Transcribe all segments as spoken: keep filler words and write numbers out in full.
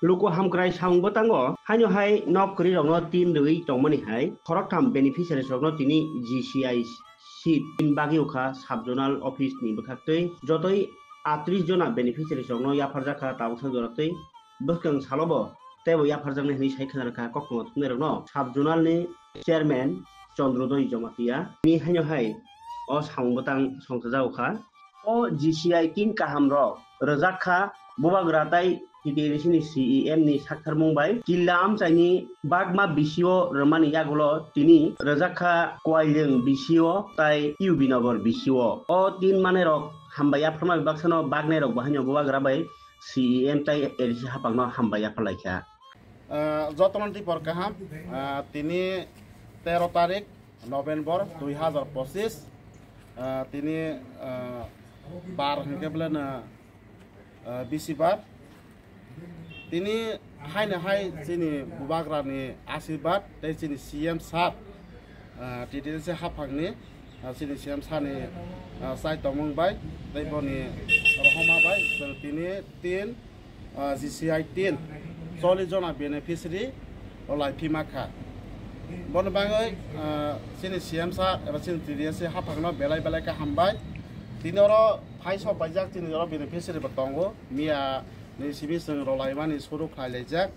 Luku hamkrai samung bwtango haino hai nok kwrwi rokno tin rwui tongmani hai khoroktham beneficiaries rokno tini G C I seat tin bagwi ukha sub zonal office ni bwkhaktwi jotoi atris jona beneficiaries rokno yapharjakha tabuksa joratwi bwskang salobo teibo yapharjaknai hwnwi sai khwnarwkha koktwma thumnairokno sub zonal ni chairman Chandrodoi Jamatia ni haino hai o samung bwtang songchajago kha. O G C I tin kaham rok rwjak kha bubagra tai T T N C ni C E M ni saktharmung bai killa amchaini bagma B C O rwmani yagulo tini rwjak kha Koilwng B C O tai U B Nagar B C O. O tin manwi rok hambai yapharma bai baksano bagnai rok bo haino bubagra bai C E M tai A D C haphangno hambai yapharlai kha. Ah, jotono dipor kaham, ah, tini tero tarik November dui hazar pochis, ah, tini, ah, bar hwnkhe beleno, ah, bisi bar. Tini haino hai chini bubagrani asirwad tei chini C M sir, ah, T T N C haphangni, ah, chini C M sir ni, ah, chai tongmung bai tei boni rohoma bai chwng tini tin, ah, G C I tin chollish jona beneficiary rwlai phima kha. Bono bagwi, ah, chini C M sir eba chini T D S C haphangno belai belai khe hambai. Tini oro phai sok paijak, chini oro beneficiary bo tongo. Miya ni simi chwng rwlaimani suru khlai laijak.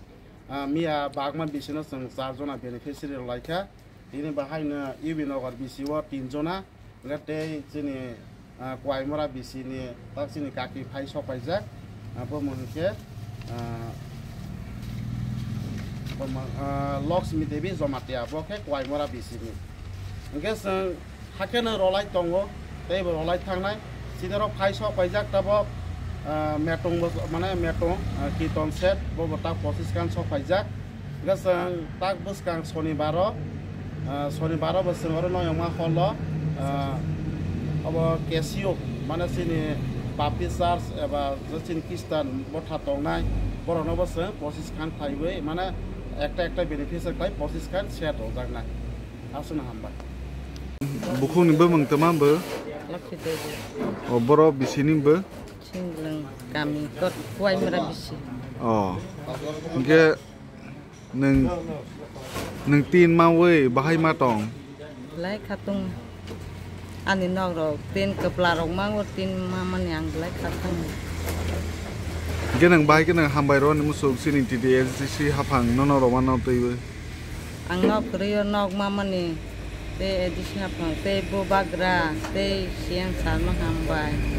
Ah, miya bagma bisino chwng char jona beneficiary rwlai kha. Tini bahaino U B Nagar B C O tin jona, hwnkhe tei chini, ah, Koimora B C ni tak chini kaki phai sok paijak, ah, bo mung khe, ah, bo mung, ah, Lakshmi Devi Jamatia, bo khe Koimora B C ni. Hwnkhe chwng hakhe no rwlai tongo, tei bo rwlai thangnai. Chini oro phai sok paijak tabok, ah, Metung bo, mane Metung, ah, Kiton Seth, bo bo tak pochis khan sok paijak. Hwnkhe chwng tak bwskang Sonibaro, ah, Sonibaro bo chwng oro Noyongma hall o, ah, obo K C O, mane chini Baptist Church eba je chini Christian botha tongnai, borokno bo chwng pochis khan khlaiwi, mane ekta ekta beneficiary khlai pochis khan set rwjaknai. Aswkno hambai. Bukhukni bumung tama bo? Lakhi Devi. O, boro bisini bo? Singlang kami, kor Kuaimara bisi. O. Hwnkhe nwng, nwng tin mawi bahai ma tong? Belai khatung. Ani nok rok tin kwpla rok mango tin mamani ang belai khatung. Hwnkhe nwng bahai khe nwng hambai rw ni musuk chini T T S D C haphang nono rw mano twiwi. Ang nok kwrwi o nok mamani tei A D C haphang tei bubagra tei C M sir no hambai.